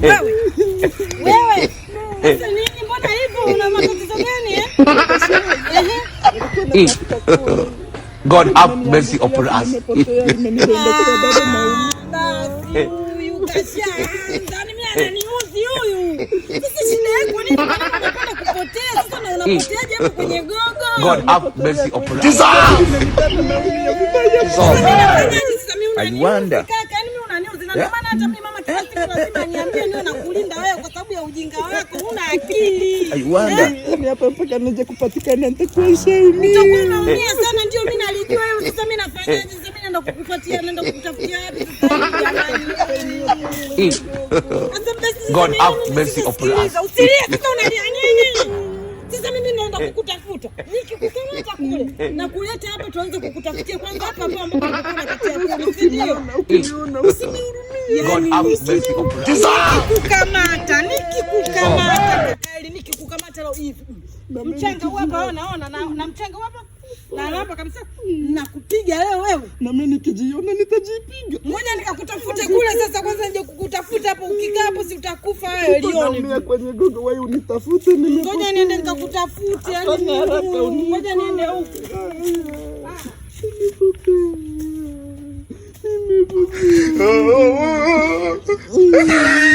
Wewe. Wewe. Sasa nini, mbona hivyo, una matatizo gani, eh? Ehe. God have mercy upon us. Nimepotea, imenipenda kwa baba naumia. Basi huyu kashaanza. Yaani mimi ananiuzi huyu. Sasa shida yako nini? Mbona unapenda kupotea? Sasa na unapoteaje hapo kwenye gogo? God have mercy upon us. Imenipata naumia vibaya. Jesus. Sasa mimi nafanyaje sasa, mimi I unaniuzi wonder. kaka, yaani mimi unaniuzi na ndio maana hata mimi mama kila siku lazima niambie niwe nakulinda wewe kwa sababu ya ujinga wako, huna akili. I wonder. Yaani hapa mpaka nije kupatikana nitakuwa nishaumia. Utakuwa unaumia sana, ndio mimi nalijua wewe. Sasa mimi nafanyaje? Sasa mimi naenda kukufuatia, naenda kukutafutia wapi sasa hivi jamani? Sasa basi God mimi have mimi mercy upon us. sikiliza, usilie sasa, unalia nini? Sasa mimi naenda kukutafuta. Nikikukamata kule na kuleta hapa tuanze kukutafutia kwanza hapa hapa ambapo ulikuwa unakatia kuni, si ndio? Ukiniona usinihurumie. God have mercy upon us. Nikikukamata, nikikukamata kweli, nikikukamata leo hivi. Mchanga huu hapa, ona ona, na mchanga huu hapa. Na hapa kabisa nakupiga leo wewe. Na mimi nikijiona nitajipiga. Ngoja nikakutafute kule sasa, kwanza nje kukutafuta hapo, ukikaa hapo si utakufa wewe lione. Naumia kwenye gogo, wewe unitafute, nimepotea. Ngoja niende nikakutafute, yani Fanya haraka uniokoe. ngoja niende huku. Nimepotea. Nimepotea.